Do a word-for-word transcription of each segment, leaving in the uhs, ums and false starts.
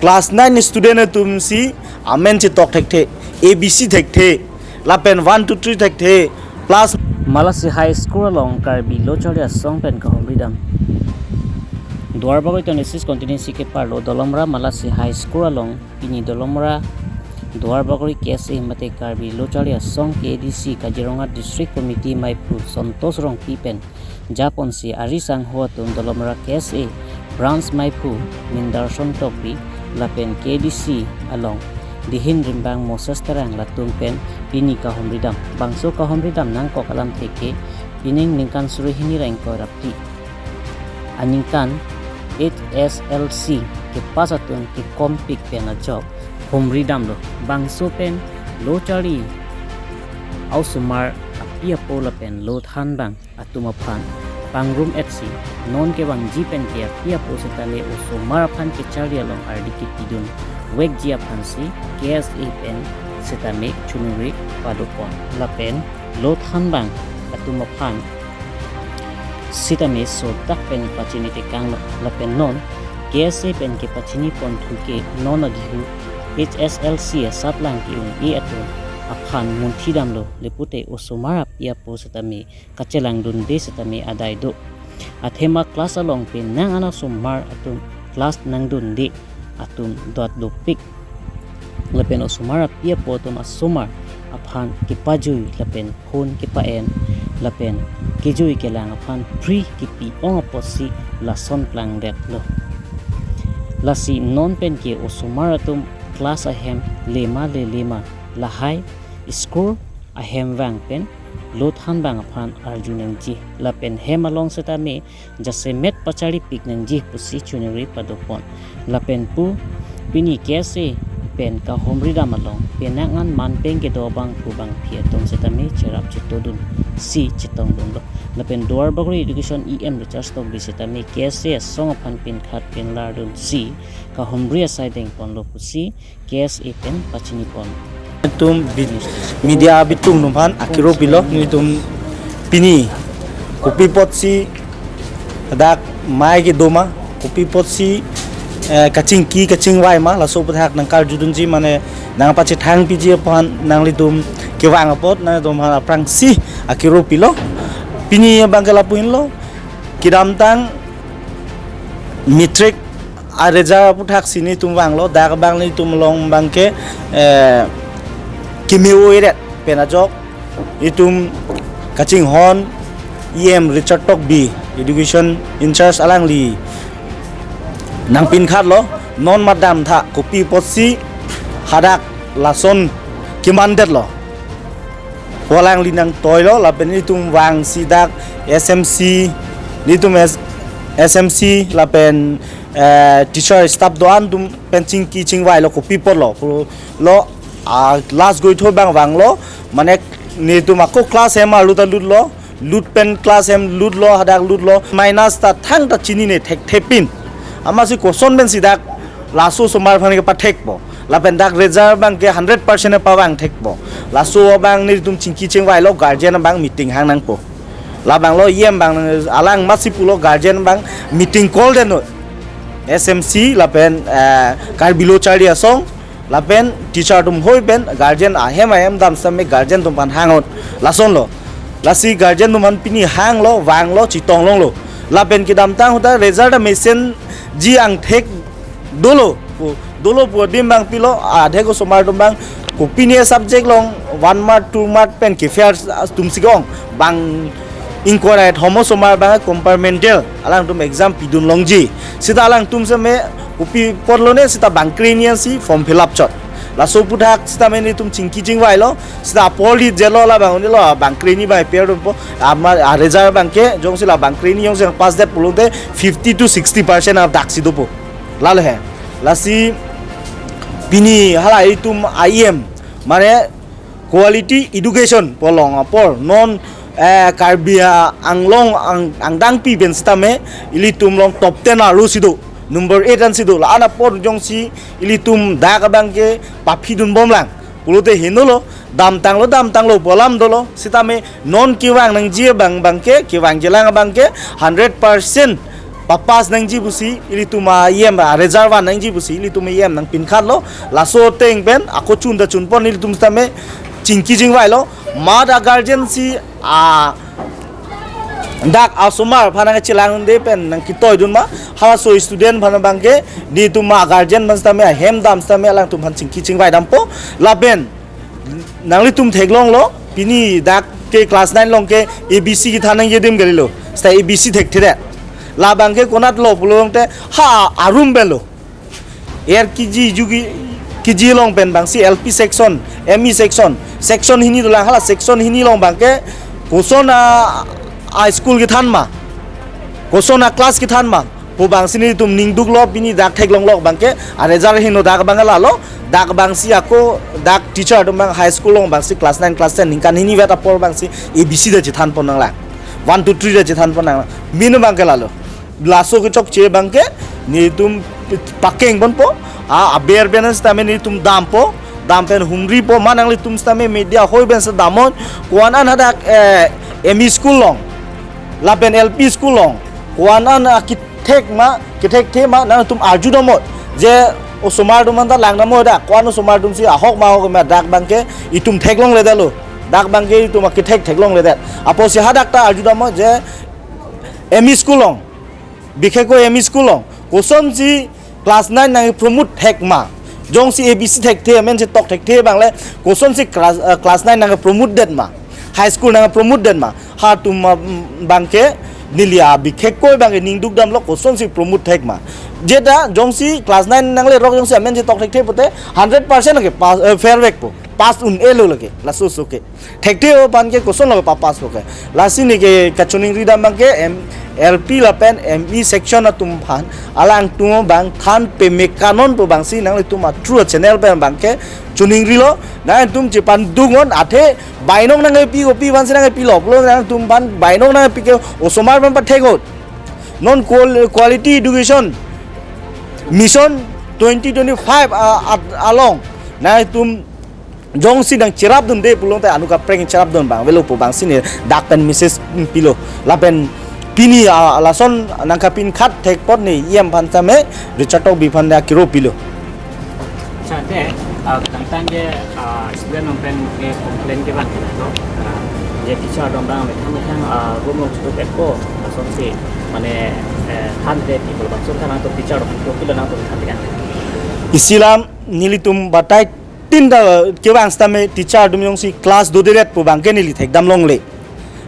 Class nine student atum si amen chetok thekthe, A B C thekthe, lapen one two three thekthe, plus Malasi High School along Karbi Lo Charli Asong pen kahumri dam. Duar Bagori twenty-six constituency keparlo Dolamara Malasi High School along pini Dolamara Duar Bagori K S A mate Karbi Lo Charli Asong K A D C Kaziranga District Committee maiphu Santosh Rongpi pen japonsi ari sangho atum Dolamara K S A Branch maiphu Mindarson Tokbi lapen K A D C along dihin rimbang Moses Terang latum pen pini kahumri dam. Bangso kahumri dam nangkok alam theke pining ningkan suri hini ra ingkoi ra phli aningkan H S L C kepass atum kekompik pen ajok humri damlo. Bangso pen lo charli a-osomar api apo lapen lo thanbang atum aphan pangrum etsi non kevangji pen ke api apo setame osomar aphan kecharli along ardi kepidun vekji aphansi K S A pen setame chunuri padopon lapen lo thanbang atum aphan setame sodak pen pachini tekanglo lapen non K S A pen kepachini ponthu ke non adihu H S L C asatlang ke-un-e atum aphan munthi damlo, lapu te osomar api apo setame kachelang dunde setame adai do. Athema class along pen nang ana osomar atum class nang dunde atum dot dopik. Lapen osomar api apo atum asomar aphan kepajui lapen phone kepa-en lapen kejui kelang aphan free kepi-ong apotsi lason klangdetlo. Lasi non pen ke osomar atum class ahem lema le lema lahai school ahem vang pen lo thanbang aphan arju nangji lapen hem along setame jasemet pacharipik nangji pusi chunuri padopon. Lapen pu pini K S A pen kahumri dam along penang an manpeng kedo abang pu bangphi atum setame cherap chetodun si chetongdunlo. Lapen Duar Bagori Education E M Richard Tokbi setame K S A asong aphan pinkhat pinlar dunsi kahumri asai dengponlo pusi K S A pen pachinipon. Itum bi-, media abitung atum aphan akiro pilo, nelitum pini kopi apotsi dak mai kedo ma, kopi apotsi, eh, kachingki kachingvai ma, laso aputhak nangkarjudunji mane nangpachethang piji aphan nanglitum kevang apot nangtum aphan aphrangsi akiro pilo. Pini abang ke lapu-inlo, kedamtang matric a-result aputhak si nelitum vanglo, dak abang nelitum along abang ke, eh, keme-o-eret pen ajok itum kachinghon E M Richard Tokbi, education in charge, alangli nangpinkhatlo, non madam tha kopi apotsi hadak lason kemandetlo. Pu alangli nangtoilo lapen itum vangsi dak S M C, nelitum S-, S M C lapen, eh, teacher staff do-an atum pen chingki chingvailo, kopi apotlo pulo, a class goitho abang vanglo, mane nelitum ako class hem arlu ta lutlo, lut pen class hem lutlo, hadak lutlo, minus ta thangta chinine thekthepin. Amatsi koson pensi dak laso osomar aphan kepathekpo. Lapen dak result abang ke hundred percent pavang thekpo. Laso abang nelitum chingki chingvailo, guardian abang meeting hang nangpo. Labanglo E M abang alang amatsi pulo guardian abang meeting call detnon. S M C lapen, eh, Karbi Lo Charli Asong lapen teacher atum hoi pen guardian ahem ahem dam setame guardian atum aphan hangnon, lasonlo. Lasi guardian atum aphan pini hanglo, vanglo, chetong longlo. Lapen kedamtang ahut ta result amesenji angthek dolo pu, dolo pu adim abang pilo, adhek osomar atum abang kopine subject along one mark two mark pen ke-fail atumsi ke-ong, bang ingkoi ra kethom osomar abang compartmental alangtum exam pidun longji. Seta alangtum setame kopi apotlone seta bang kre hini ansi form fill up chot. Laso aputhak setame nelitum chingki chingvailo, seta apor di jelo labang unilo, bang kre hini abang appear dunpo, ama a-result abang ke jongsi la bang kre hini jongsi pass det pulote fifty to sixty percent adaksi dopo. Lalo he. Lasi pini hala itum E M mane quality education pu along apor non, eh, Karbi Anglong ang, angdangpi pen setame ilitum along top ten arlo si do, number eight ansi do. La-an apor jongsi ilitum dak abang ke paphidun bomlang pulote henolo, damtanglo damtanglo pu alam dolo, setame non kevang nangji abang abang ke, kevangjilang abang ke hundred percent papass nangji pusi ilitum a-E M a-result van nangji pusi ilitum E M nangpinkhatlo. Laso ateng pen ako chun ta chunpon, ilitum sitame chingki chingvailo. Mat a-guardian si a dak asomar aphan nangchelangdunde pen nangkitoidun ma, halaso student aphan abangke nelitum a-guardian aphan sitame ahem dam sitame alangtum aphan chingki chingvai dampo. Lapen nanglitum theklonglo, pini dak ke class nine along ke A B C kethan nangji adim kalilo, sita A B C thekthedet. Labangke konatlo pulote ha a-room penlo. Er K G, U K G, K G along pen abangsi L P section, M E section, section hini dolang, hala section hini along abangke koson a, a-school kethan ma, koson a-class kethan ma pu abangsi nelitum ningduklo. Pini dak theklonglo abangke a-result heno dak abang lalo, dak abangsi ako dak teacher atum abang high school along abangsi class nine, class ten ningkan hinivet apor abangsi A B C ta chethanpon nanglang, one, two, three ta chethanpon nanglang. Min abangke lalo. Laso kechokche abangke nelitum pakengponpo, a aber pen sitame nelitum dampo, dam pen humripo, ma nanglitum sitame media hoi pen si damnon, ko-an an hadak, eh, M E school along lapen L P school along ko-an an akethek ma, kethekthe ma, nangtum arju damnon je osomar atum anta lang damnon dak, ko-an osomar atum si ahok ma ahok ma, dak abangke itum theklongledetlo, dak abangke itum akethek theklongledet. Apotsi hadak ta arju damnon je M E school along, bikhekoi M E school along kosonsi class nine nangpromote thek ma, jongsi A B C thekthe, amen si tok thekthe abangle kosonsi class, eh, class nine nangpromote det ma, high school nangpromote det ma, ha atum, mm, abangke neli a bikhekoi abangke ningduk damlo, kosonsi promote thek ma. Jeta jongsi class nine nanglerok jongsi amen si tok thekthe pote hundred percent ke pass, eh, fail vekpo, pass un-elo lake, laso so ke. Thekthe aphan ke kosonlo papasspo ke. Lasi neli ke kachiningri dam abangke M, L P lapen M E section atum aphan, alangtum abang than peme kanon pu abangsi nanglitum a-through channel pen abangke chiningrilo. Nangtum chepanduknon, athe bainong nangkepi, kopi aphansi nangkepilo pulo, nangtum aphan bainong nangkepi ke osomar aphan patheknon. Non qual-, quality education mission twenty twenty-five a, a, along nangtum jongsi nangcherapdunde pulote anut kaprek cherapdun abang avelo pu abangsi neli dak pen message pilo. Lapen pini, ah, lason nangkapinkhat thekpon neli E M aphan sitame Richard Tokbi aphan neli kiro pilo. Acha, te, ah, tangtang ke, ah, student along pen ke complain kevan ke to, ah, je teacher atum abang methang methang, ah, room along chotokpo, lasonsi mane, eh, thanthedet pu labangso than nangtum teacher atum ke pilo nangtum thanthedet. Isi alam nelitum batai tin ta kevang sitame teacher atum jongsi class dodedet pu abangke neli thekdam longle.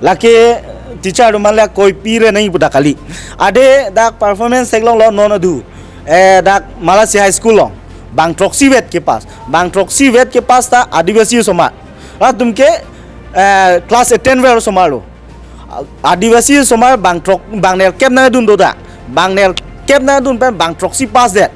Lake teacher atum aphan le koipi re nangji pu ta kali. Ade dak performance theklonglo non adu. Eh, dak Malasi High School along bang throksi vet kepass. Bang throksi vet kepass ta Adivasi osomar. Latum ke, eh, class eight ten ver osomar lo. Adivasi osomar bang throk, bang nerkep nangdun do dak. Bang nerkep nangdun pen bang throksi pass det.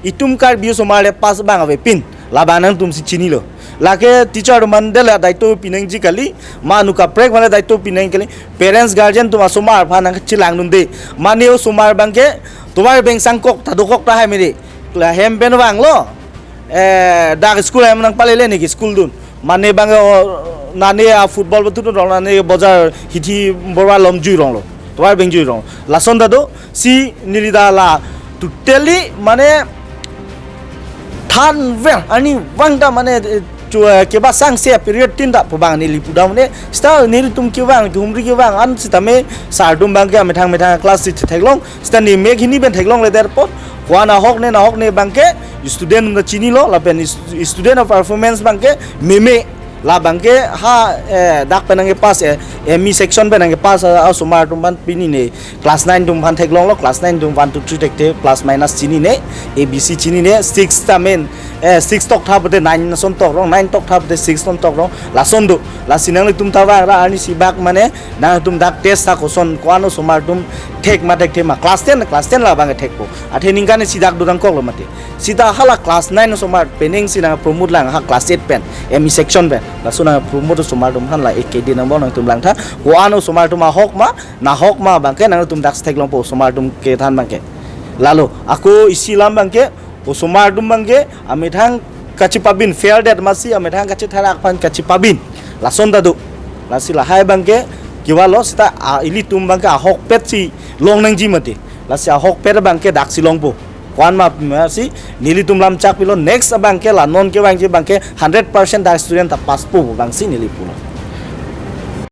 Itum Karbi osomar le pass abang avepin. Labang nangtumsi chinilo. Lake teacher atum aphan le daito pinangji kali, ma anut kaprek aphan le daito pinang kali. Parents, guardian atum osomar aphan nangchelangdunde. Mane osomar abangke tovar beng sangkok ta dokok tahai mede. Lahem pen vanglo. Eh, dak school hem nangpalele neli school dun. Mane abang, o, nane a-football batut rong, nane bojar hithi borwa lom jui ronglo. Tovar beng jui rong. Lason ta do, si neli ta la totally mane thanver arnivang ta mane, eh, chu, eh, kebasangse period tin ta pu abang neli pudam ne. Sita nelitum kevang, humri kevang an sitame sir atum abangke amethang methang class si theklong. Sita neli mek hini pen theklongledet apot, ko-an ahok ne nahok ne abangke student atum ta chinilo, lapen is-, student a-performance abangke meme. Labangke ha, eh, dak pen nangkepass, eh, M E section pen nangkepass, ah, osomar atum aphan pini neli class nine atum aphan theklonglo, class nine atum one, two, three thekthe, plus minus chinine, A B C chinine, six ta main, eh, six toktha pote nine ason tok rong, nine toktha pote six ason tok rong, lason do. Lasi nanglitum ta vang ra arnisi bak mane, nangtum dak test ta koson, ko-an osomar atum thek ma thekthe ma, class ten, class ten labangke thekpo. Athe ningkan isi dak dodang koklo mati. Sita hala class nine osomar penang si nangpromote lang ha class eight pen, M E section pen. Laso nangpromote osomar atum aphan la ek kedi nang bon nangtum langtha. Ko-an osomar atum ahok ma, nahok ma abangke nangtum dak theklongpo osomar atum kethan abangke. Lalo, ako isi alam abangke, osomar atum abangke, amethang kachepabin, fail det masi, amethang kachetharak aphan kachepabin. Lason ta do. Lasi lahai abangke, kevanglo sita, a, ilitum abangke ahokpet si long nangji mati. Lasi ahokpet abangke daksi longpo. Ko-an ma, ma si nelitum lam chak pilo, next abangke la non kevangji abangke hundred percent dak student ta pass po abang si neli pulo.